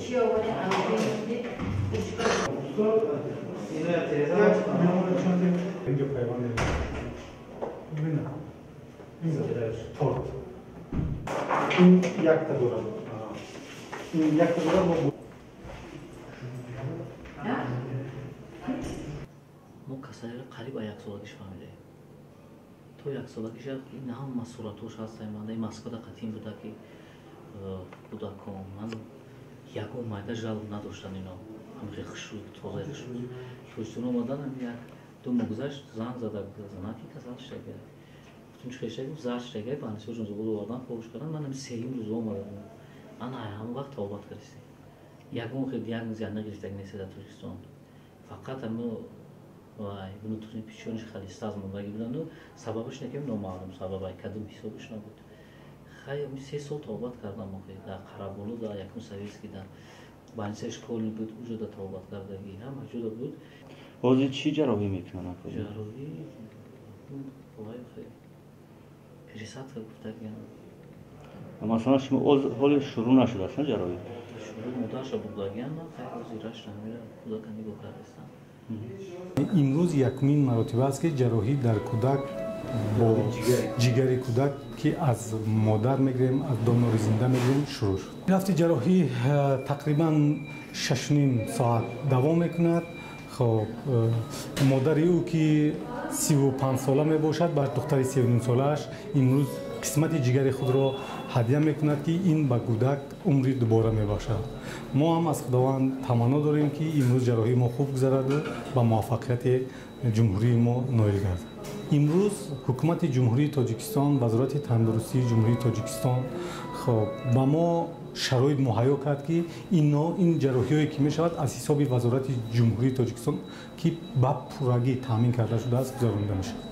Мо касалиро қариб ба яксолагиш фаҳмидаем. То яксолагиш ин ҳама суратҳош ҳастанд. Ман дар Москвада қатъин буда ки кӯдакон ман ягон майда жалоб надоштанд ино. Ҳамихе хушрӯ, тозаи хушрӯ. Тоҷикистон омадан ҳам як ду моҳ гузашт, занг зада занаки касал шудага. Гуфтум чӣ хел шуда? Зард шудага, бандисоҷон зуд овардан, фоҳиш кардан. Ман ҳам сеюм рӯз омадам. Ана ҳамон вақт табобат кардистем. Ягон хел диагноз нагирифтаг нест дар Тоҷикистон. Фақат ҳамин вай внутренний печёночный холестаз мондаги буданду сабабаш некем номаълум, сабабай кадом ҳисобаш набуд. Хай 3 сол табобат кардам охи дар Қараболу, дар якум советский, дар больницаи школьный буд, уҷода табобат кардаги, ҳама ҷода буд. Ҳозир чӣ ҷарроҳӣ мекунанд? Ҷарроҳӣ вай хай пересадка гуфтагиам. Масалан шумо ҳоли шурӯъ нашудааст на ҷарроҳӣ? Шурӯъ модарша бурдагиам, хай ҳозираш ҳамира кӯдака нигоҳ кардастам. Имрӯз якумин маротиба аст ки ҷарроҳӣ дар кӯдак бо ҷигари кӯдак ки аз модар мегирем, аз донори зинда мегирем, шурӯъ шуд. Рафти ҷарроҳӣ тақрибан 6,5 соат давом мекунад. Хоб модари ӯ ки 35 сола мебошад, ба духтари 3,5 солааш имрӯз қисмати ҷигари худро ҳадя мекунад ки ин ба кӯдак умри дубора мебахшад. Мо ҳам аз Худованд таманно дорем ки имрӯз ҷарроҳии мо хуб гузараду ба муваффақияти ҷумҳурии мо ноил гардад. Имрӯз ҳукумати Ҷумҳурии Тоҷикистон, Вазорати тандурустии Ҷумҳурии Тоҷикистон хоб ба мо шароит муҳайё кард ки ин ҷарроҳиҳое ки мешавад аз ҳисоби Вазорати Ҷумҳурии Тоҷикистон ки ба пуррагӣ таъмин карда шудааст гузаронида мешавад.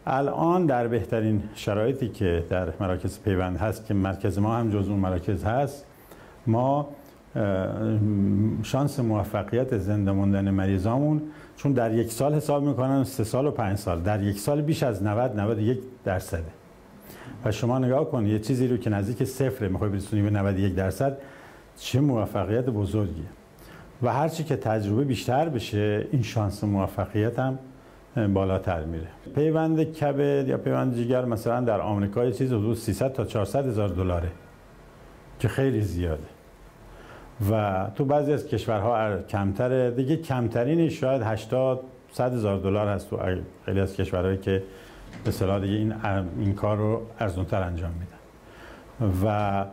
الان در بهترین شرایطی که در مراکز پیوند هست که مرکز ما هم جزو مراکز هست، ما شانس موفقیت زنده ماندن مریضامون چون در یک سال حساب میکنن 3 سال و 5 سال، در یک سال بیش از 90-91%. و شما نگاه کن یه چیزی رو که نزدیک صفره میخوای برسونی به 91%، چه موفقیت بزرگیه. و هرچی که تجربه بیشتر بشه این شانس موفقیت هم بالاتر میره. پیوند کبد یا پیوند جگر مثلا در آمریکا یه چیز حدود 300 تا 400 هزار دلاره که خیلی زیاده و تو بعضی از کشورها کمتره دیگه، کمترینش شاید 80-100 هزار دلار هست تو خیلی از کشورهایی که به اصطلاح دیگه این کار رو ارزان‌تر انجام میدن. و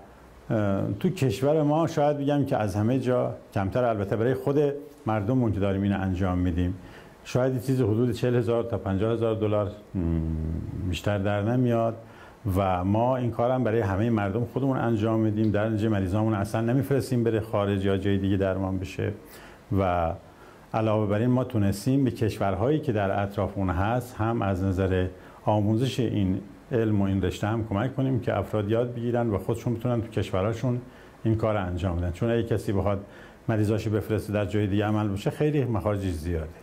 تو کشور ما شاید بگم که از همه جا کمتر، البته برای خود مردممون که داریم اینو انجام میدیم شاید یه چیز حدود 40 هزار تا 50 هزار دلار بیشتر در نمیاد و ما این کارم برای همه مردم خودمون انجام میدیم. در نتیجه مریضامون اصلا نمیفرستیم بره خارج یا جای دیگه درمان بشه و علاوه بر این ما تونستیم به کشورهایی که در اطرافمون هست هم از نظر آموزش این علم و این رشته هم کمک کنیم که افراد یاد بگیرن و خودشون بتونن تو کشورهاشون این کار انجام بدن. چون اگه کسی بخواد مریضاشو بفرسته در جای دیگه عمل بشه خیلی مخارجش زیاده.